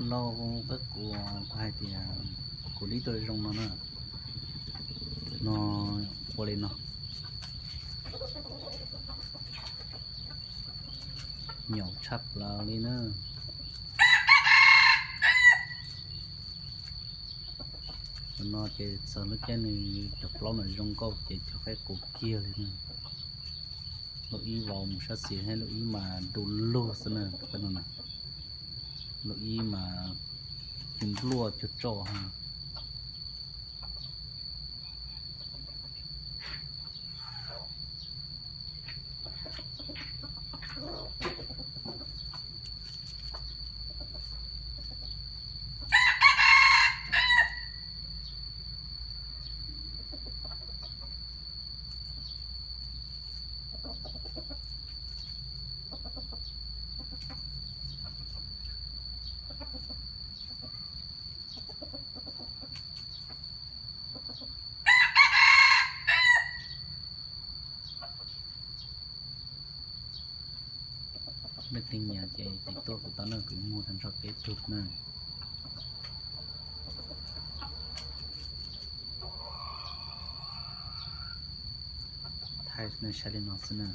Lauj, peb kuv, kuv hais tias kuv li tuaj zoo no na, no ua li no, nyaum tshaj plaws li na. Tus no ces txog lub caij nws cov plaub no zoo nkauj ces cov qaib qus kiag li na. Lub ib vau mus sab xis thiab lub ib mas du lug xwb na, tus qaib no na. Lub ib mas cig npluaj cuag tsauj ha. Nej leej nyiam ces tiv tuaj kuv tau na, kuv muag tag nrho peb tug na. Thaij nej saib li no xwb na.